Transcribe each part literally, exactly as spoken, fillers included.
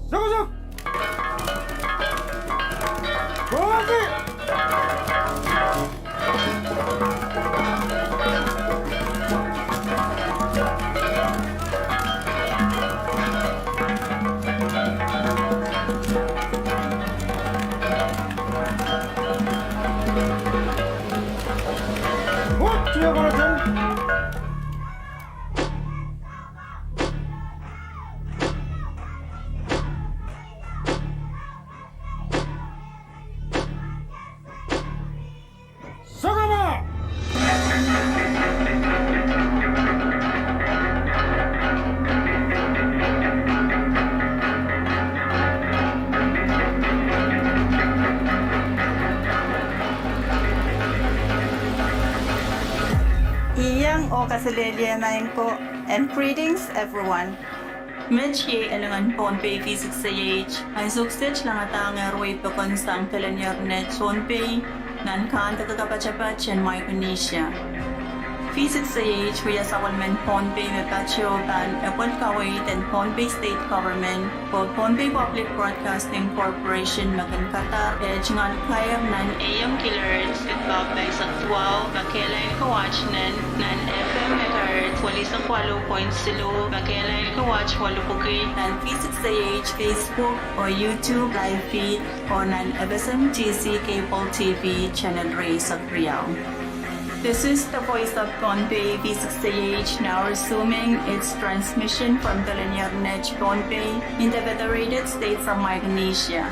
Sokosok! Koasi! Mwohd, tiahk en Aten. Sokoma! Iang oh kaselehlie maing ko, and greetings everyone. Met iei elingan Pohnpei V six A H, ansou kiset langadahngehr wehi pokon sang kelehn ier net Pohnpei, nan kahndeke kapatapat en Micronesia. V six A H wia sapwellimen Pohnpei me patoh pahn epwel kaweid en Pohnpei State Government, oh Pohnpei Public Broadcasting Corporation me kin kadar eh tungoal kair nan A M kilohertz limpoak pahisek duwau me kehlail ko watt nen, nan F M megahertz welisek waluh point siluh me kehlail ko watt welipwiki, nan V six A H Facebook oh YouTube live feed, oh nan F S M T C cable T V channel rieisek riau. This is the voice of Pohnpei, V six A H, now resuming its transmission from Telenier Net, Pohnpei, in the Federated States of Micronesia.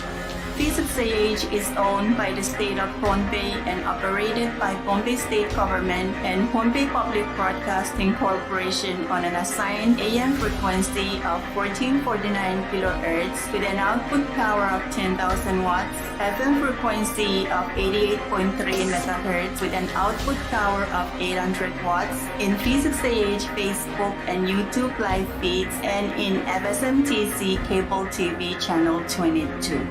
V six A H is owned by the State of Pohnpei and operated by Pohnpei State Government and Pohnpei Public Broadcasting Corporation on an assigned A M frequency of fourteen forty-nine kilohertz with an output power of ten thousand watts, F M frequency of eighty-eight point three megahertz with an output power of eight hundred watts, in V six A H Facebook and YouTube live feeds, and in F S M T C cable T V channel twenty-two.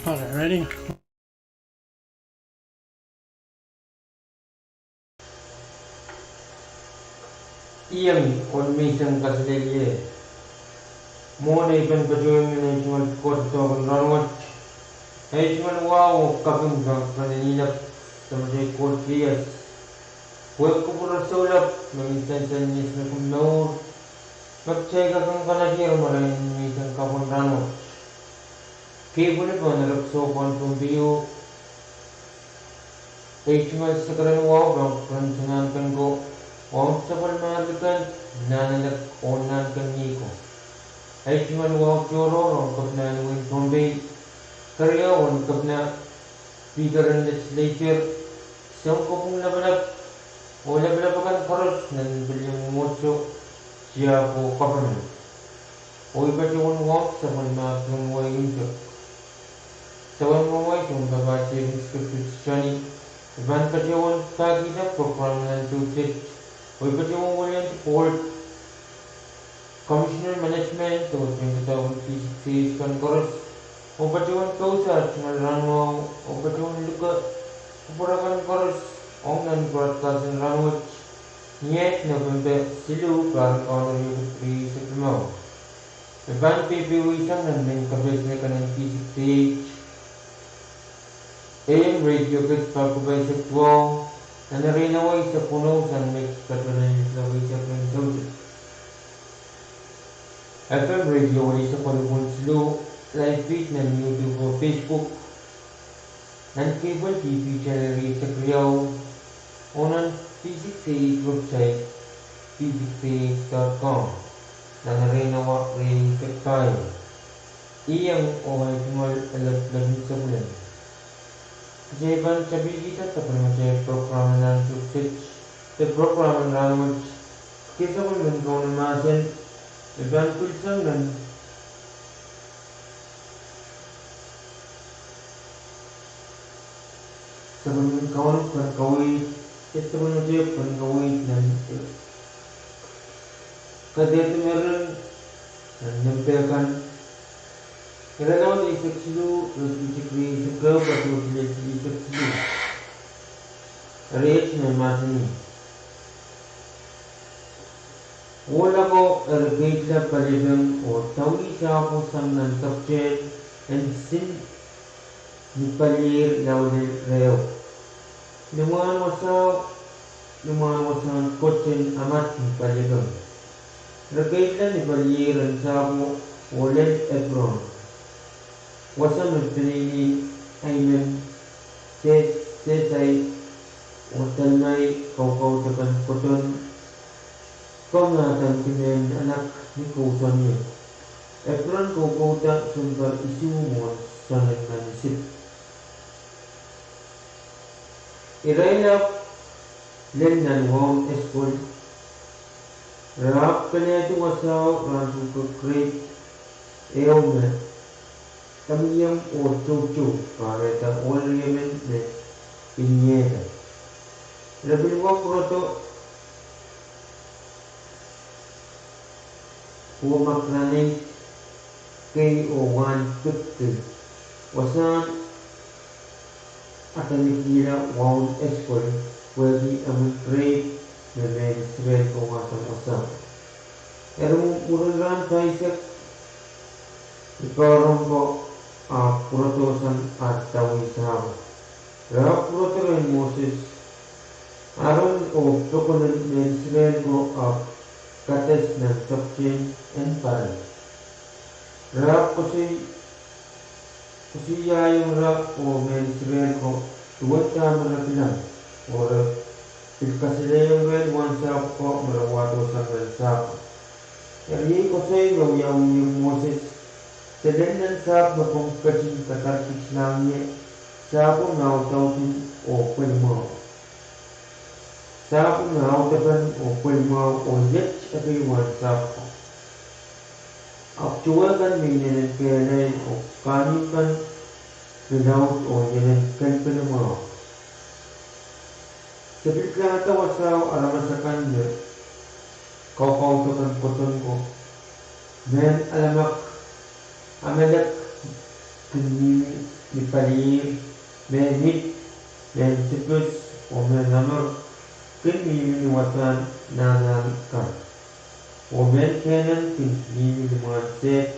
All right, ready? Iang ong menseng kaselehlie. Mwohn ei pen patohwan mehn ei tungoal pwukoa doadoahk en rahnwet, ei tungoal wahu oh kaping pahn kepene ni lap, Samatail Koht ieias, pwe kupwure soulap me kin sansal ni esingek en mour, me kitail kak kanakier marain menseng kapw en rahnwet. Kei pwulopwul en Rep Sohpo en Pohnpei, ei tungoal sekeren wahu pahn kupwuren tungoal kan ko, wahu en sapwellimomwi kan, nan alek oh nan kan ni ko. Ei tungoal wahu tohrohr ong kepina en wehin Pohnpei, keriau ong kepina, Speaker en Legislature, sounkopwung lapalap, oh lapalap akan koaros nan pelian mwomwohdiso, tiahk oh government. Oh I patohwan wahu sapwellimomwi kan wai unsek. Sapwellimomwi soun papah James Kiptich Tani, I pahn patohwan pahkihda program nan soutik, oh I patohwan weliandi board, Commissioner Management, oh soun doadoahk en P six A H kan koaros, oh patohwan kousoan tungoal rahnwahu, oh patohwan luke kupwure kan koaros ong nan broadcast en rahnwet, ni aht November siluh, pahr en Kauno riekid rieisek limau. I pahn peipeisang nan mehn kapehse kan en P six A H A M radio kis pahr kupaisek duwau, nan erein awa eisek weneu sang met patohwan eisek rehn soutik. F M radio eisek waluh point siluh, live feed nan YouTube oh Facebook, nan cable T V channel rieisek riau, oh nan P six A H website, P six A H dot com, nan erein awa rieisek pahieu. Iang oh ei tungoal lapalap en sapwellime. Kitail pahn sapwilkihda sapwellimatail program en nan soutik, de program en rahnwet, de sapwellimen Kauno mahsen, e pahn pwilsang nan sapwellimen Kauno pahn kaweid, de sapwellimatail pahn kaweid nan, eh, kadehde meren, nan nempe kan, irelaud eisek siluh, iretikitik rieisek ehu, patohwan silihsek siluh. Eri iet me mahsanih: Ohlako eri keidla paliepeng oh tawih sahpwo sang nan kapwtehn en sin ni palieir laulel reh. Limwahn wasao, limwahn wasahn kotin amat ni paliepeng. Re keidla ni palieir en sahpwo, oh lel Epron, wasa me peneinei Aimen, Se- Sesai, oh Talmai, kaukaudakan koton, komw adaneki mehn anak ni kousoan ie. Epron kaukauda sounpar isuh mwohn soangen nan Isip. Irail ahpw lel nan waun Eskol. Re ahpw kelehdi wasao rahn tuhke krep ehu me emwiemw oh toutou, kahrehda ohl riemen me iniehda. Re pil wia pwurodo oh makaranih kei oh wahn pik kei, wasahn adanekihla waun Eskol, pwehki emwen krep me mehn Israel ko wadek wasao. Eri mwurin rahn paisek, ni pahrohng ko ahpw pwurodo sang ahr dawih sahpwo. Re ahpw pwurodo rehn Moses, Aaron oh pokon en mehn Israel ko ahpw kades nan tepkihn en Paran. Re ahpw koasoiahiong ira oh mehn Israel ko duwen dahme re kilang, oh re pil kasalehiong irail wahn sahpwo ko me re wahdo sang rehn sahpwo. Eri iei koasoi me wiawihong Moses: Se lel nan sahpw me komw ketin kadarkitlahng ie, sahpwo me audaudin oh pwelimwahu, sahpwo me audepen oh pwelimwahu, oh iet ekei wahn sahpwo ko. Ahpw towe kan me inenen kehlail, oh kahnimw kan me laud, oh inenen kelpene mwahu. Se pil kilangada wasao aramas akan me kaukaudakan koton ko, mehn Alamek, Amalek kin mihmi ni palier, mehn It, mehn Sepus, oh mehn Amor kin mihmi ni wasahn nahnahn kan, oh mehn Kenan kin mihmi limwahn Seir,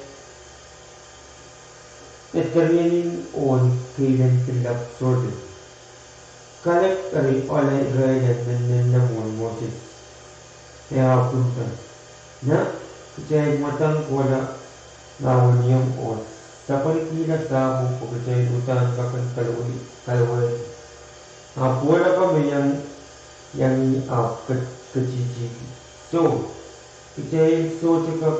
Mediterranean oh ni keilen pillap Sordan. Kalep eri oala irail en mennenla mwohn Moses, e ahpw nda: Nah, kitail mwadang kohla mahweniomw oh sapwenikihla sahpwo pwe kitail uhdahn kak en kalowehdi. Ahpw kohla ko me iang- iang ih ahpw ke- ketitihki. Soh, kitail sohte kak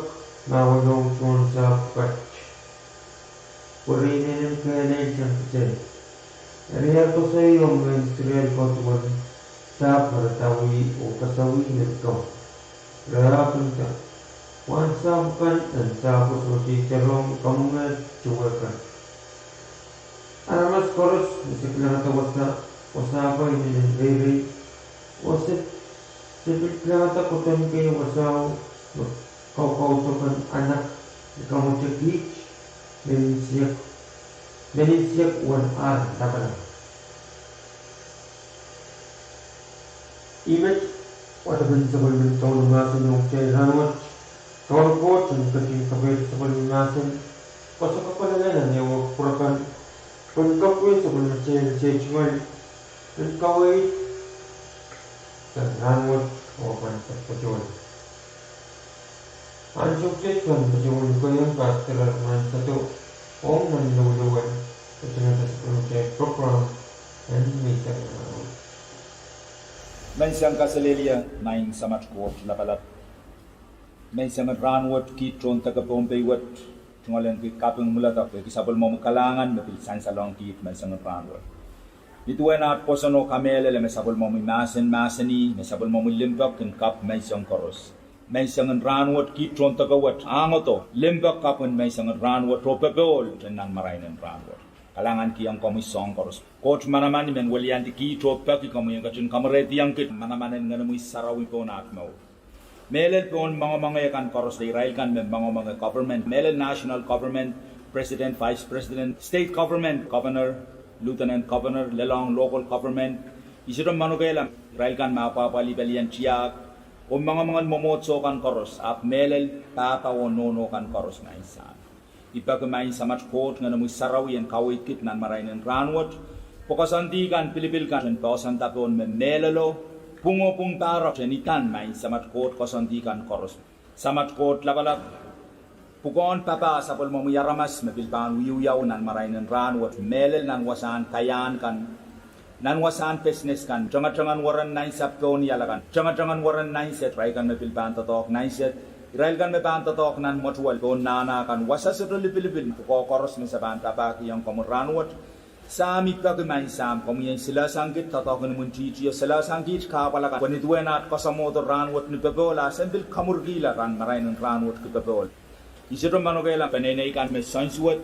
mahweniong tohn sahpw pwukat, pwe re inenen kehlail sang kitail. Eri ahr koasoaiong mehn Israel ko duwen sahpw me re dawih oh kasawih mehn kau. Re ahpw nda: Wahn sahpw kan en sahpwo sohte itarong kamwenge towe kan. Aramas koaros me se kilangada wasa- wasao ko inenen reirei, oh se- se pil kilangada koton kei wasao me kaukaudakan anak ni kamwete kiht, men insiek- men insiek uwen ahr lapalap. Ih met wadepen sapwellimen Kauno mahsen ong kitail rahnwet. Kauno Koht en ketin kapeidi sapwellime mahsen, koasokoakolahng nan ehuehu kupwur kan, pwehn kapwaiada sapwellimatail sehse tungoal en kaweid sang rahnwet oh pahn patohwan. Ansou kiset pahn patohwan kohieng Pastor Arman Sado ong nan loulou en ketin sapwellimatail program en menseng rahnwet. Menseng kaselehlie, Maing Samat Koht Lapalap. Menseng en rahnwet kiht tohn deke Pohnpei wet, tungoal en ki kaping mwuledek pwehki sapwellimomwi kalahngan me pil sansalohng kiht menseng en rahnwet. Ni duwen aht pwoson oh kamehlele me sapwellimomwi mahsen mahsanih, me sapwellimomwi limpoak kin kapw menseng koaros. Menseng en rahnwet kiht tohn deke wet, ahngado limpoak kapwen menseng en rahnwet oh popohl nan marain en rahnwet. Kalahnganki ong komwi soahng koaros. Koht manaman, I men weliandi kiht oh peki komwi en ketin kamwerehdiong kiht manaman en Ngenomwi Sarawi pohn aht mour. Mehlel pohn moangomoange kan koaros, irail kan me moangomoange government, mehlel national government, president, vice president, state government, governor, lieutenant governor, lelohng local government, I sohte manokehla irail kan me apwahpwalih pelien tiahk, oh moangomoangen mwomwohdiso kan koaros, ahpw mehlel pahpa oh nohno kan koaros, Maing Sahm. I peki Maing Samat Koht Ngenomwi Sarawi en kaweid kiht nan marain en rahnwet, pwe koasoandi kan, pilipil kan en poahsoanda pohn me mehlelo, pwung oh pwung pahrek en idan Maing Samat Koht koasoandi kan koaros. Samat Koht Lapalap, Pwukoahn papah sapwellimomwi aramas me pil pahn wiewia nan marain en rahnwet, mehlel nan wasahn kaiahn kan, nan wasahn pesnes kan, tengeteng en weren nainsa pohn iala kan, tengeteng en weren nainset, irail kan me pil pahn doadoahk nainset, irail kan me pahn doadoahk nan mwetuwel pohn nahna kan, wasa sohte lipilipil, pwukoa koaros me se pahn papahkihong komwi rahnwet. Sahm, I peki Maing Sahm, komwi en silehsang kiht doadoahk en imwintihtio, silehsang kiht kahpwal akan, pwe ni duwen aht kasamwodo rahnwet ni popohl, a sen pil kamwurkihla nan marain en rahnwet ki popohl. I sohte manokehla peneinei kan me soansuwed,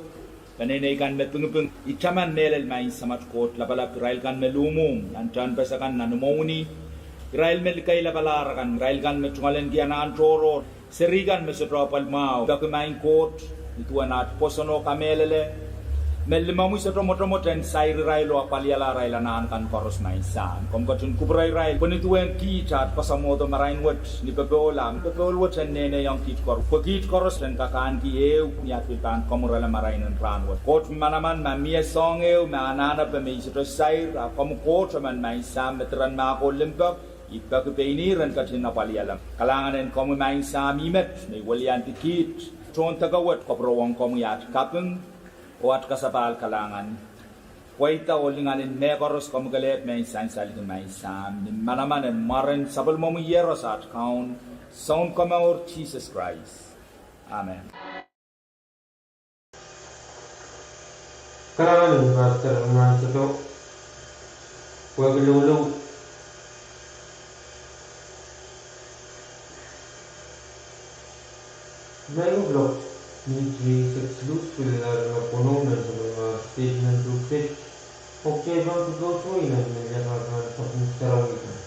peneinei kan me pingiping. I taman mehlel Maing Samat Koht Lapalap, irail kan me luhmwuhmw nan tehnpas akan, nan imwowini, irail me likeilapalahr akan, irail kan me tungoalenki anahn tohrohr, seri kan me sohte apwal mwahu, peki Maing Koht, ni duwen aht pwoson oh kamehlele, me limomwi sohte mwotomwot en sair irail oh apwaliala irail anahn kan koaros Maing Sahm. Komw ketin kupwure irail pwe ni duwen kiht aht kasamwodo marain wet ni popohl, a ni popohl wet en nehnehiong kiht koaros, pwe kiht koaros en kak ahneki ehu ni aht pil pahn kamwurala marain en rahnwet. Koht manaman, ma mie soahng ehu me anahnepe me I sohte sair, a komw Koht emen Maing Sahm me diren mahk oh limpoak, I peki pein ihr en ketin apwaliala. Kalahngan en komwi Maing Sahm, I met me I weliandi kiht tohndoke wet, kupwurowong komwi aht kaping oh aht kasapahl kalahngan. Pweida oh lingan en mehkoaros komwi kelehpw me I sansalki Maing Sahm, ni manaman en mwaren sapwellimomwi Iehros aht Kaun, Sounkomour Sises Krais. Amen. Kalahngan en Pastor Herman Sohto, pwehki loulou. Nine o'clock, minit rieisek siluh, pil lel me pwonou nan sapwellime state nan Sioux State, oh kitail pahn kokousoi nan mehn lekalek en sapwung sarawi kan.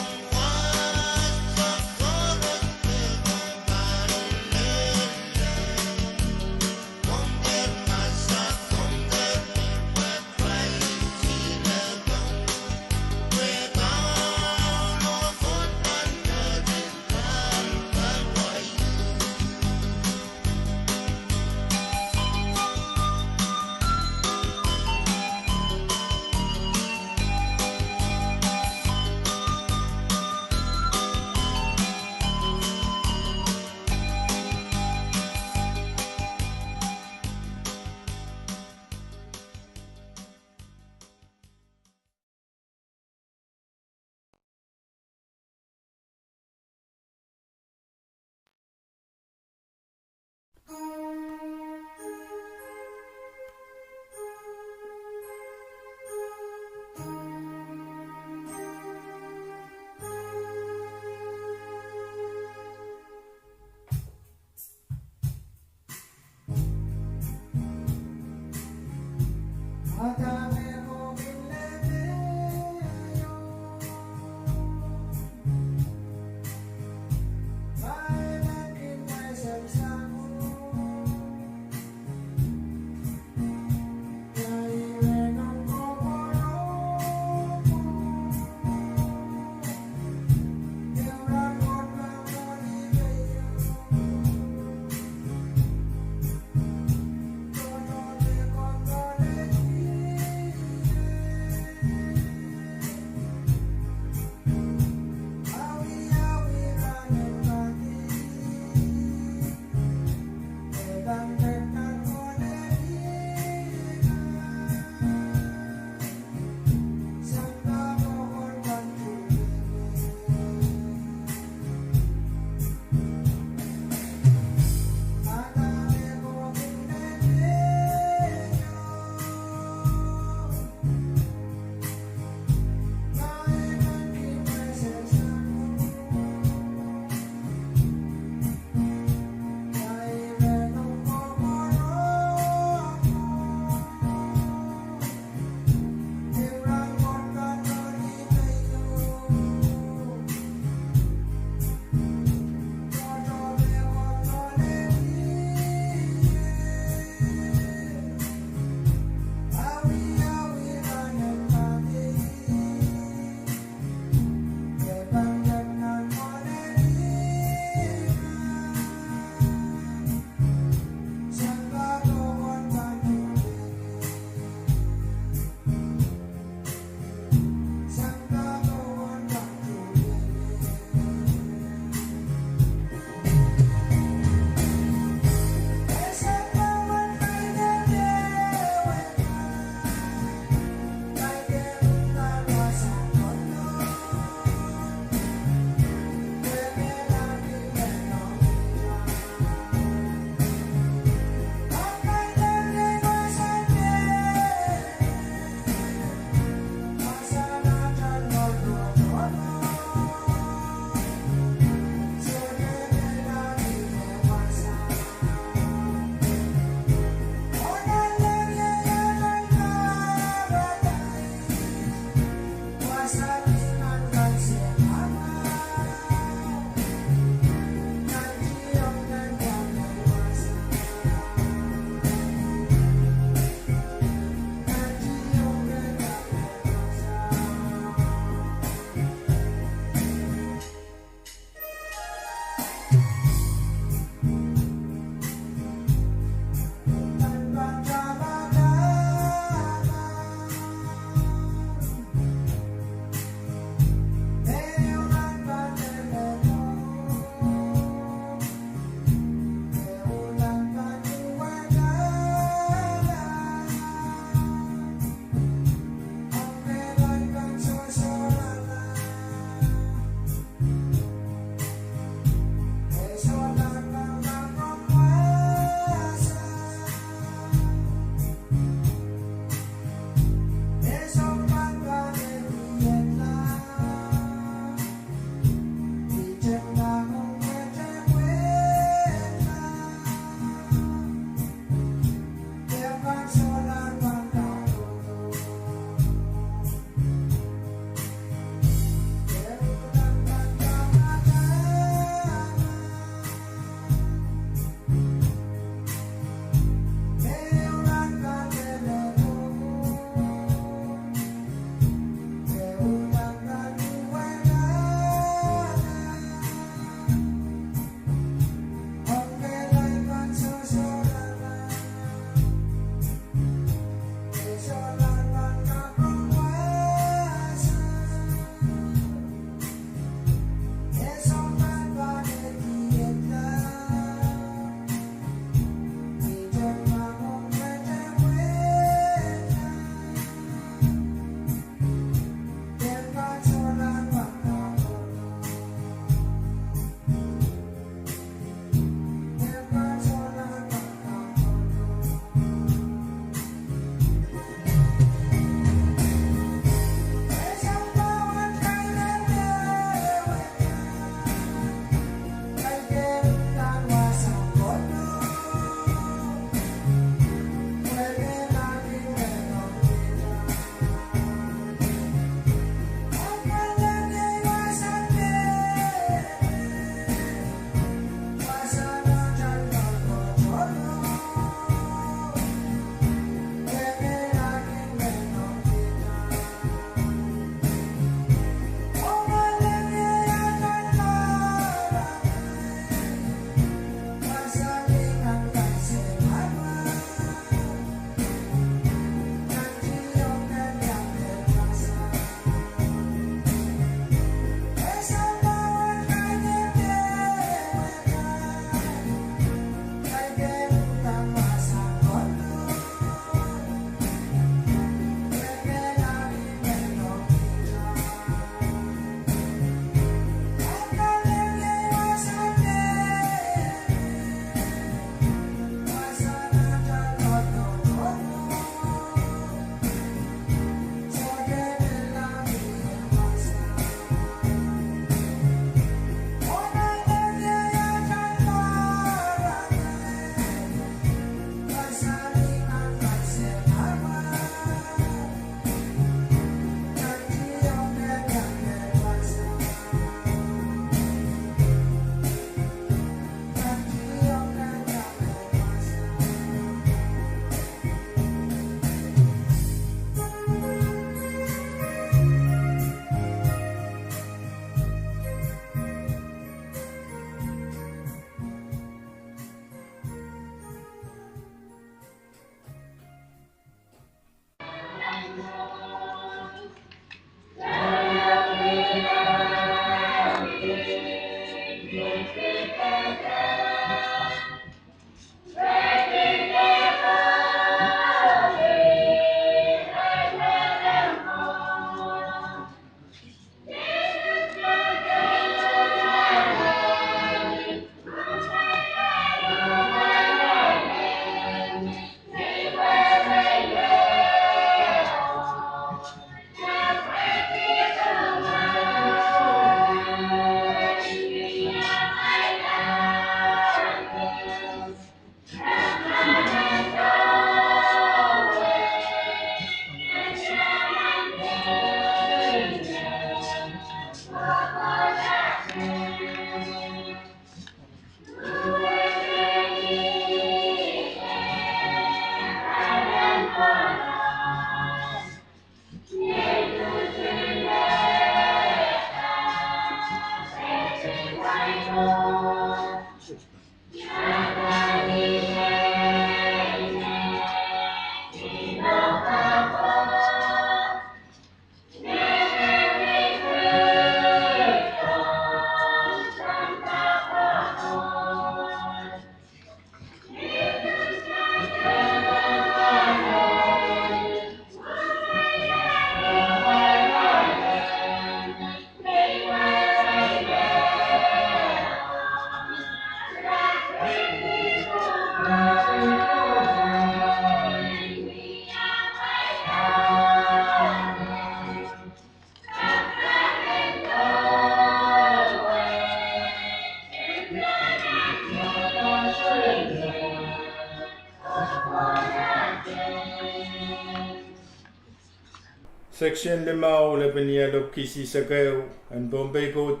Section limau, lepin ialopki sihs ekeu en Pohnpei Code,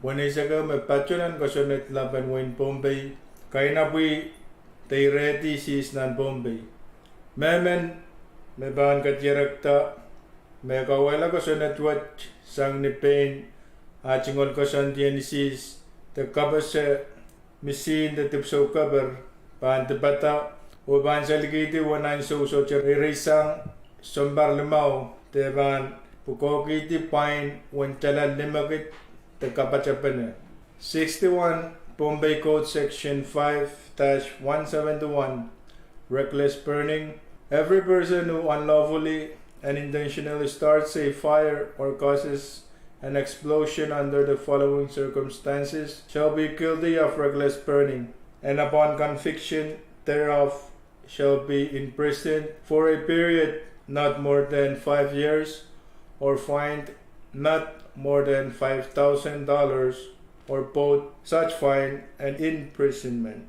weneisek ehu me patohwan kosonned lapen wein Pohnpei, kainapwi de irehdi sihs nan Pohnpei. Mehmen me pahn kadirekda me kauwehla kosonned wet sang ni pein ah tungoal koasoandi en sihs de kapehse misihn de dipwisou keper pahn dipada oh pahn salikihdi wen ansou sohte reirei sang sounpar limau de pahn pwukoahkihdi pwain wen tala limekid de kapatapene. Sixty-one, Pohnpei Code Section five dash one seventy-one, reckless burning. Every person who unlawfully and intentionally starts a fire or causes an explosion under the following circumstances shall be guilty of reckless burning, and upon conviction thereof shall be imprisoned for a period not more than five years, or fined not more than five thousand dollars, or both such fine and imprisonment.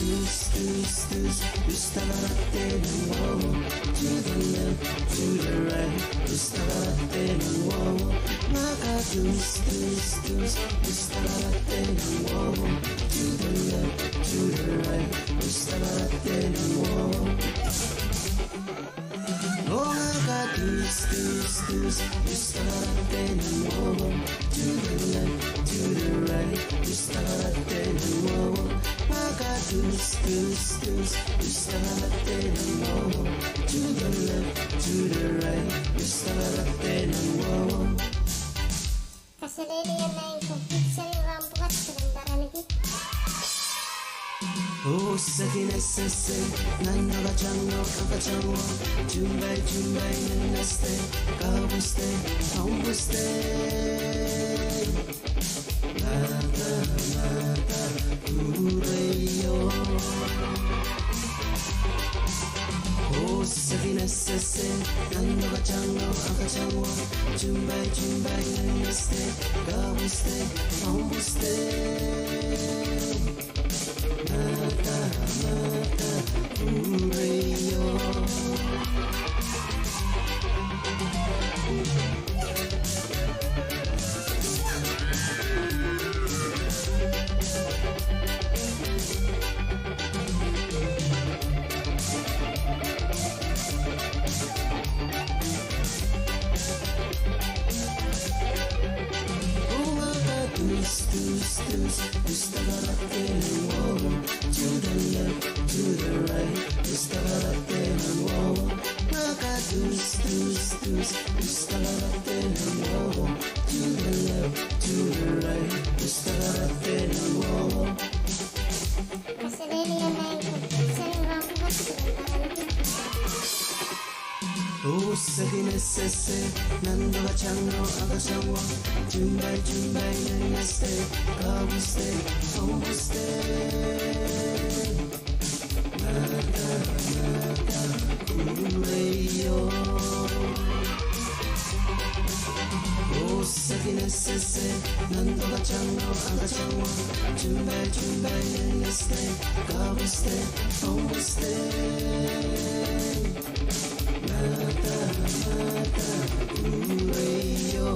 Tus, tus, tus, tus, to the left and whoa, to the left, to the right, tus, to the left and whoa. Maka tus, tus, tus, tus, to the left and whoa, to the left, to the right, tus, to the left and whoa. Oh, maka tus, tus, tus, tus, to the left and whoa, to the left, to the right, tus, to the left and whoa. Maka tus, tus, tus, tus, to the left and whoa, to the left, to the right, tus, to the left and whoa. Kaselehlie, e maing ko, pitsang ram pwukat selen taraniki. Oh, sekin esese, nan dakatango, akatango, tumbai, tumbai, nan neste, kabuste, ombuste. Mata, mata, kureio. Oh, sekin esese, nan dakatango, akatango, tumbai, tumbai, nan neste, kabuste, ombuste. Mata, mata, kureio. Tus, tus, tus, tus, to the left and whoa, to the left, to the right, tus, to the left and whoa. Maka tus, tus, tus, tus, to the left and whoa, to the left, to the right, tus, to the left and whoa. Kaselehlie, e maing ko, pitsang ram pwukat selen taraniki. Oh, sekin esese, nan dakatango, akatango, tumbai, tumbai, nan neste, kabuste, ombuste. Mata, mata, kureio. Oh, sekin esese, nan dakatango, akatango, tumbai, tumbai, nan neste, kabuste, ombuste. Mata, mata, kureio.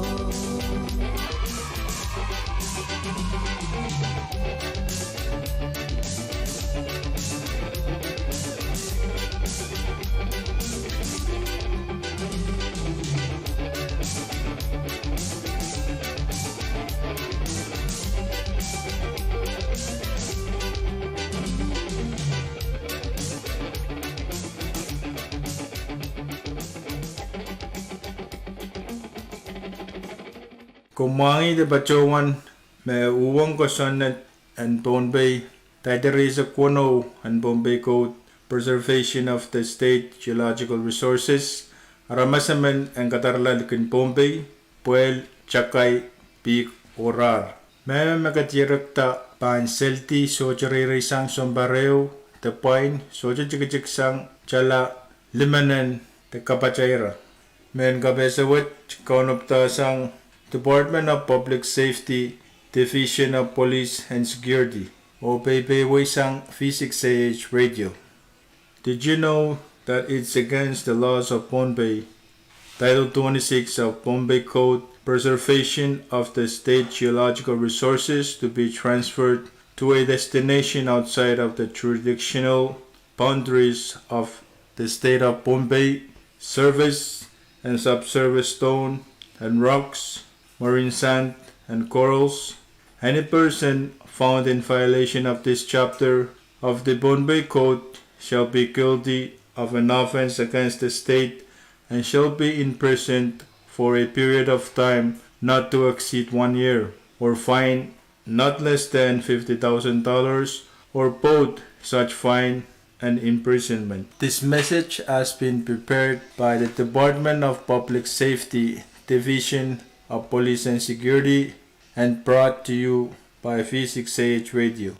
Komw mwahngih de patohwan me uhwong kosonned en Pohnpei, daidere eisek weneu en Pohnpei Code, Preservation of the State Geological Resources, aramas emen en kadarala likin Pohnpei, pwehl, takai, pihk oh rar. Mehmen me ket dierekda pahn seldi sohte reireisang sounpar ehu de pwain, sohte tikitiksang tala limenen de kapataira. Mehn kapehse wet kaunopadahsang Department of Public Safety, Division of Police and Security, oh peipeieisang V six A H radio. Did you know that it's against the laws of Pohnpei, Title twenty-six of Pohnpei Code, preservation of the state geological resources to be transferred to a destination outside of the jurisdictional boundaries of the state of Pohnpei? Surface and subsurface stone and rocks, marine sand and corals. Any person found in violation of this chapter of the Pohnpei Code shall be guilty of an offense against the state and shall be imprisoned for a period of time not to exceed one year, or fined not less than fifty thousand dollars, or both such fine and imprisonment. This message has been prepared by the Department of Public Safety, Division of Police and Security, and brought to you by V six A H Radio.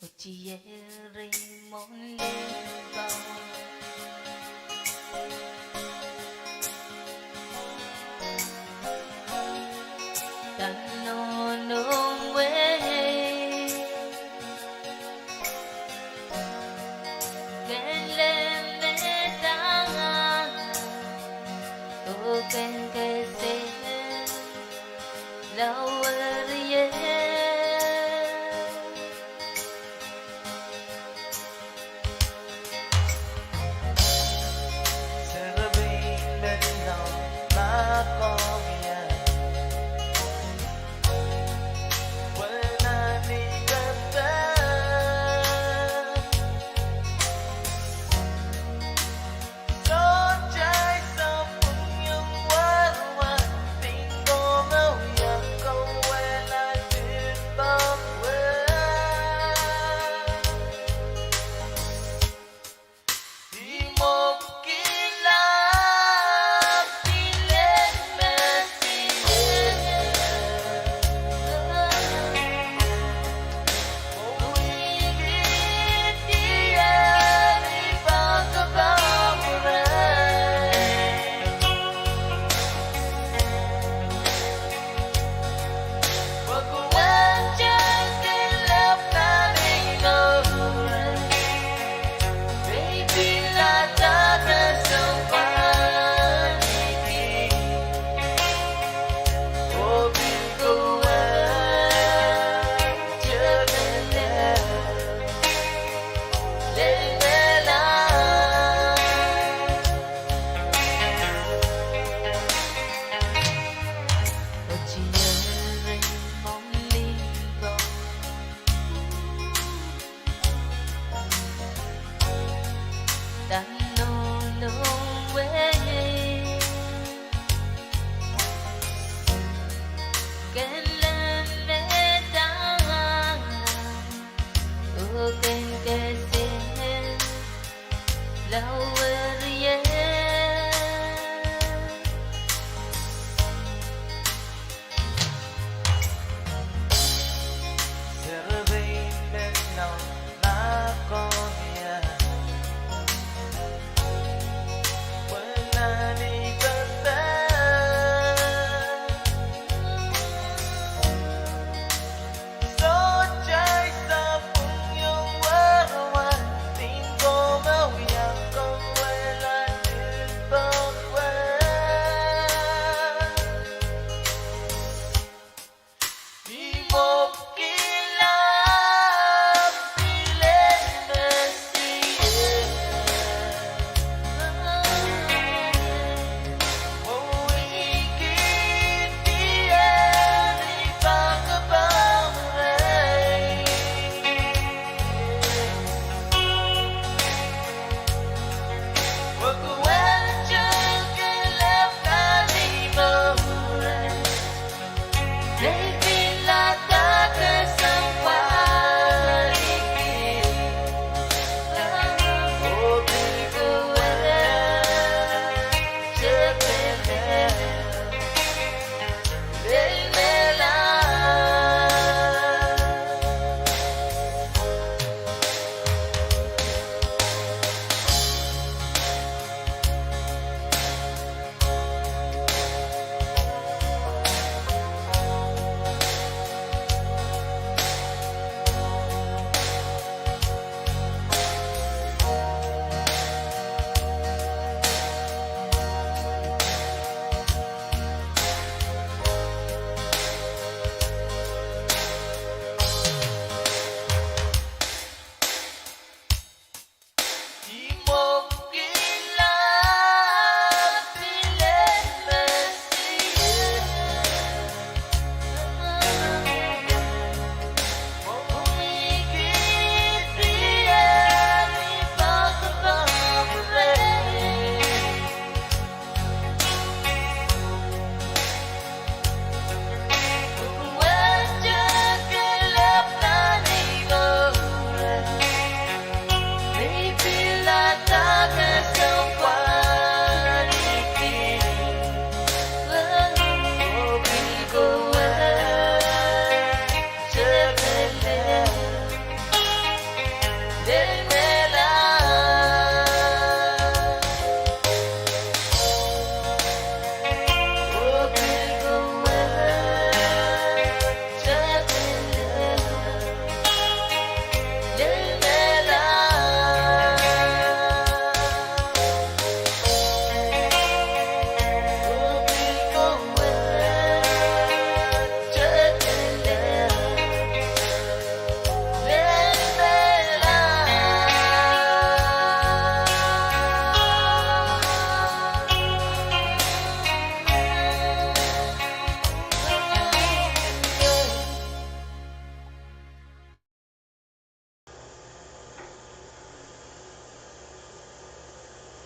Otierein mwohn limpoak. Dahn nohno wehi. Ken leme dahng. Oh ken kesehn. Laurie.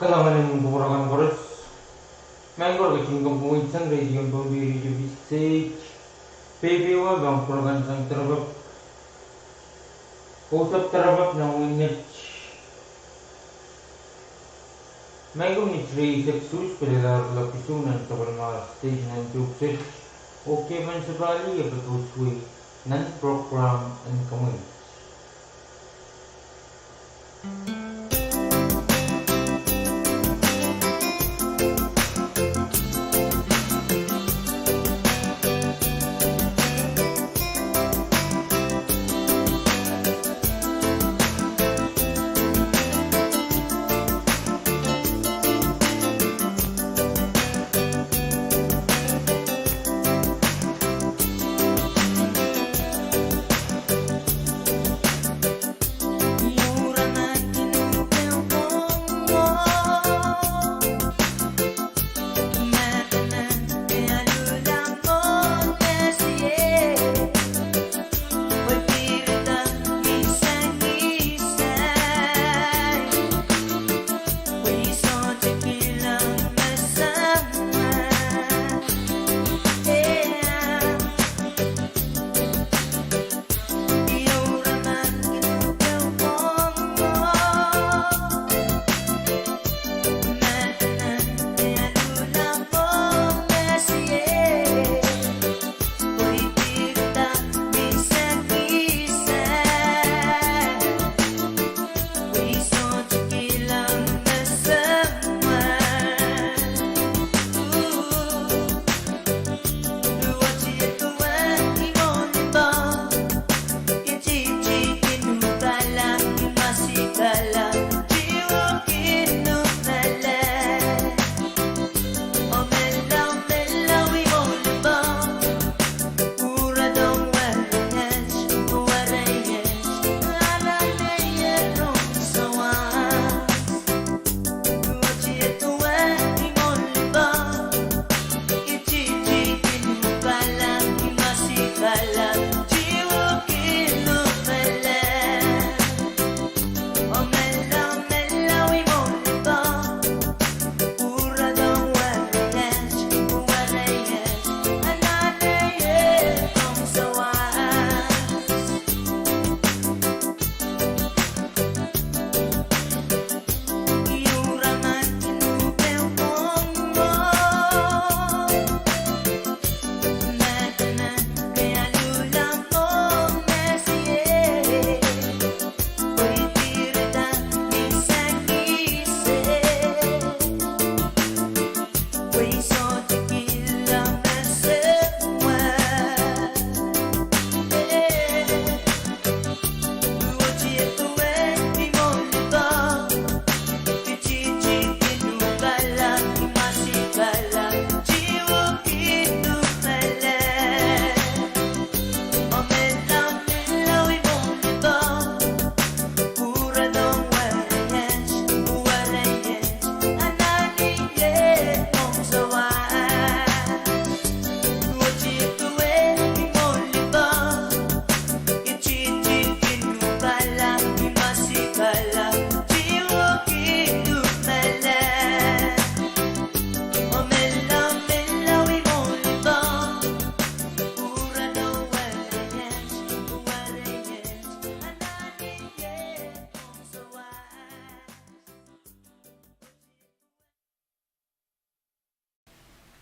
Kalahngan en kupwur kan koaros. Maing ko, ketin komw pwung sang radio en Pohnpei, radio Pacific. Peipei wet pahn kupwur kan sang Terepap. Kousapw Terepap nan wehin Nett. Maing ko, ni tiri eisek suhs pil lalahr lapalap nan sapwellimar station en Tuksek. Oh ke pahn sapahl ie patohswei nan program en Kamwenge.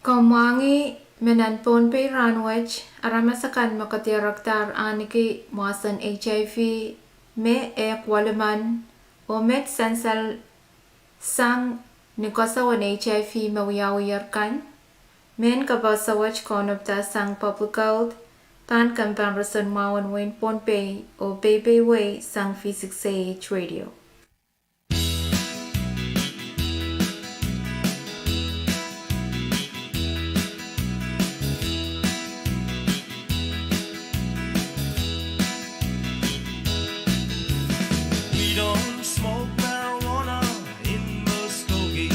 Komw mwahngih me nan Pohnpei rahnwet, aramas akan me kedirekdahr ahniki mwahsen HIV, me ehk walimen, oh met sansal sang ni koasoan HIV me wiawiher kan. Mehn kapehse wet kaunopada sang Public Health, pahn kempoakepahi roson mwahu en wehin Pohnpei, oh peipeidawei sang V six A H Radio. We don't smoke marijuana in Muskogee.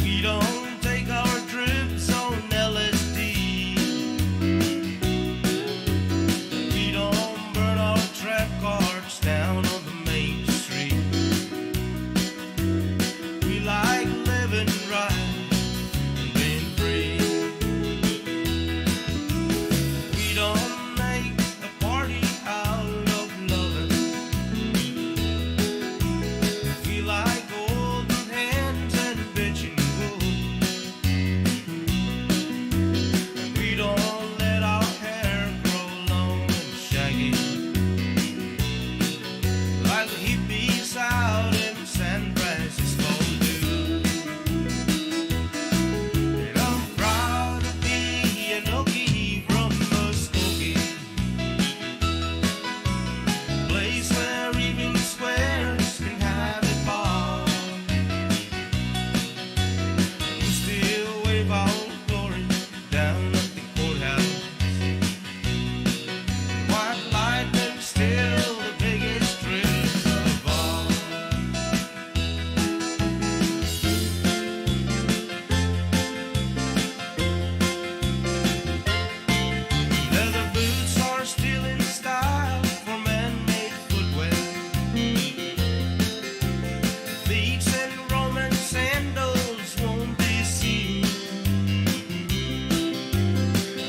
We don't take our trips on L S D. We don't burn our trap cards down on the main street. We like living right and being free. We don't make a party out of loving. We like holding hands and bitching cool. And we don't let our hair grow long and shaggy like the hippies out in San Francisco do. And I'm proud to be an Okie from Muskogee, place where even squares can have a ball. And we still wave our glory down at the courthouse. White lightning still the biggest thrill of all. Leather boots are still in style for man-made footwear. Beads and Roman sandals won't be seen.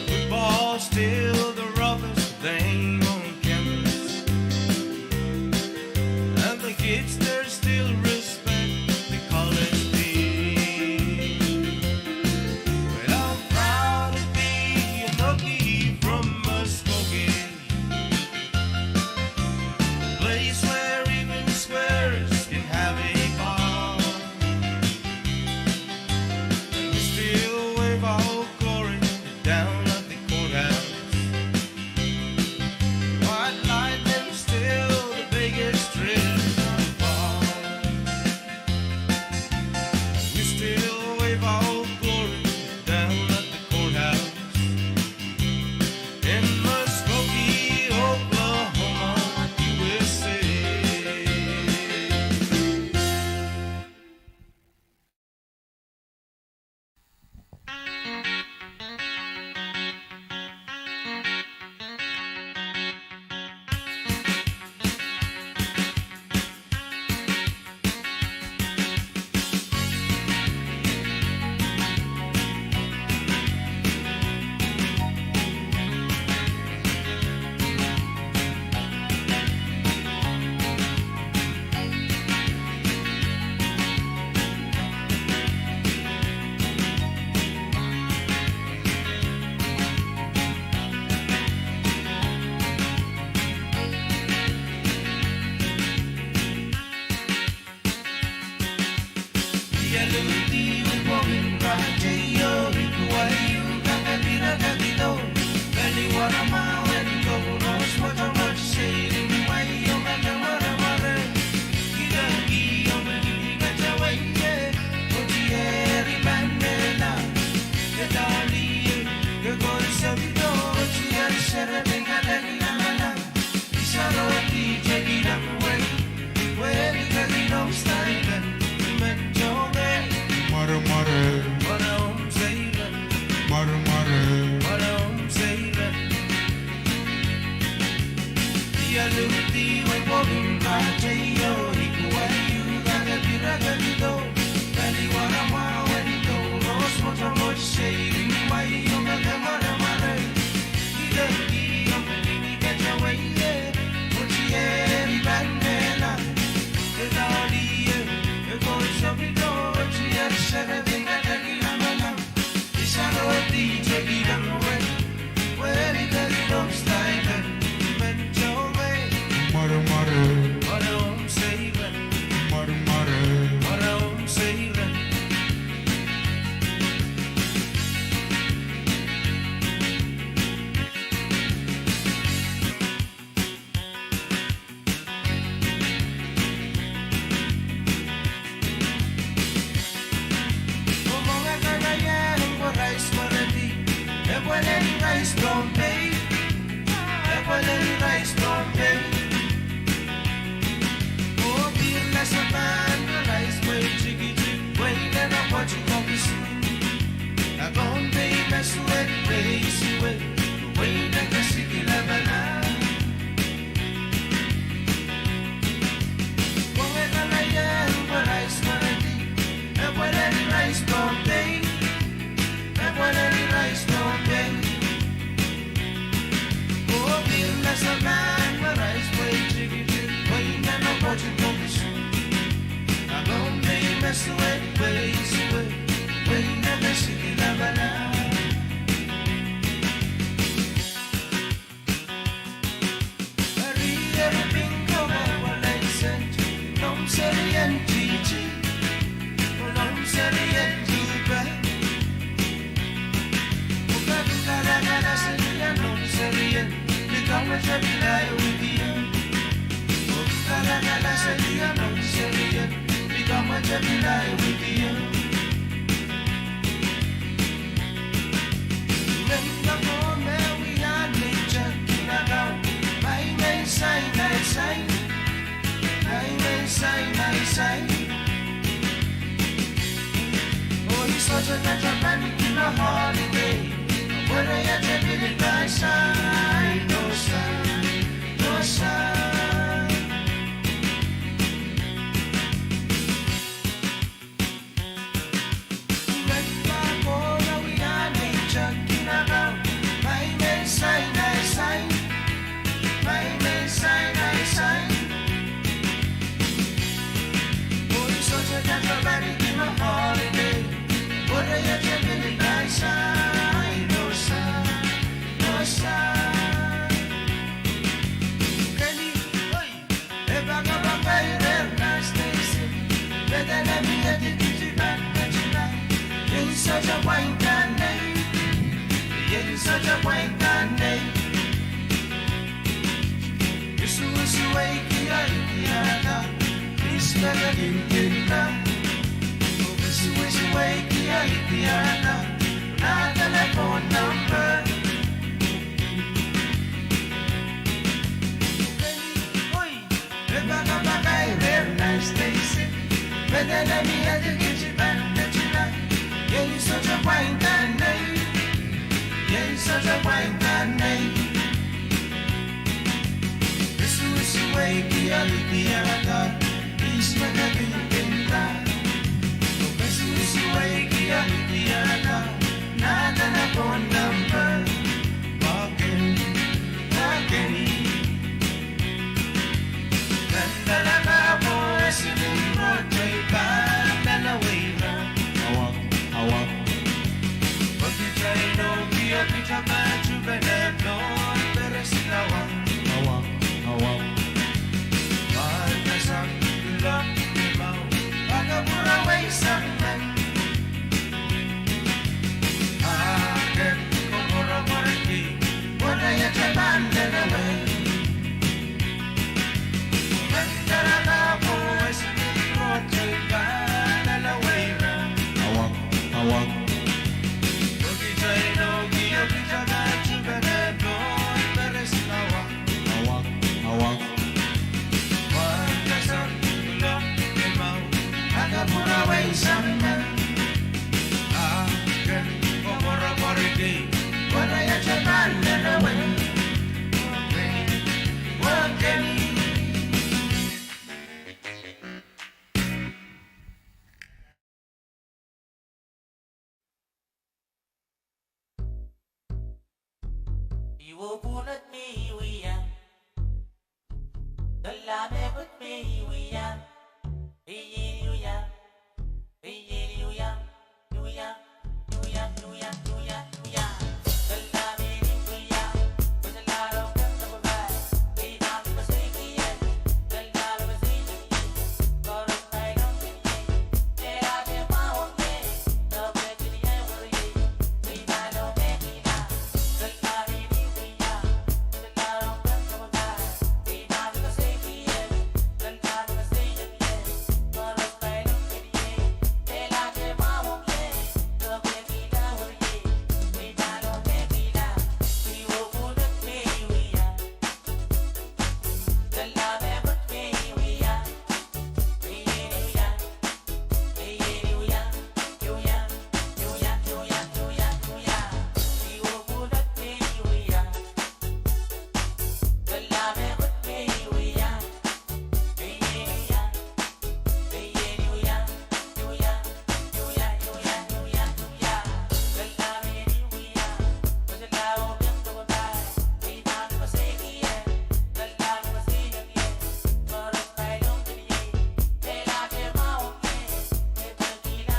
Football's still the roughest thing on campus. And the kids, they still respect the college team. Well, I'm proud to be an Okie from Muskogee, place where even squares can have a ball. And we still wave our glory down at the courthouse. White lightning still the biggest thrill of all. We still wave our glory down at the courthouse in Muskogee, Oklahoma, U S A. Eri rice Pohnpei, epwel eri rice Pohnpei. Oh, pil me saman me rice pwei tikitik, pwei nan apwoat en koaros. A Pohnpei me suwed pwei suwed, pwei nan kesikilapala. Pwehki kalahngan pwe rice Maradi, epwel eri rice Pohnpei. Epwel eri rice Pohnpei. Oh, pil me saman me rice pwei tikitik, pwei nan apwoat en koaros. A Pohnpei me suwed pwei suwed, pwei nan kesikilapala. Eri, eri pink ko me pwelei sent, nom serien titi, nom serien tupe. Uka kalakala selia nom serien, ni kamwete pil ahi widio. Uka kalakala selia nom serien, ni kamwete pil ahi widio. Mehn kome wia ni teki nakau, mai mehn sain, ai sain, mai mehn sain, ai sain. Oh, I sohte katapan kihla holiday, pwehki iet pil pai sain, no sain, no sain. E pakapakai reh nan station, pedolemi e dikidi pahn ketila. Ien sohte pwain kan nei, ien sohte pwain kan nei. Wisuwisi weiki a idiahda, please peke kin kinda. Wisuwisi weiki a idiahda, na telephone number. Oi, e pakapakai reh nan station, pedolemi e dikidi pahn ketila. Ien sohte pwain kan nei, ien sohte pwain kan nei. Wisuwisi weiki a idiahda, please peke kin kinda. Wisuwisi weiki a idiahda, na telephone number. Again, again.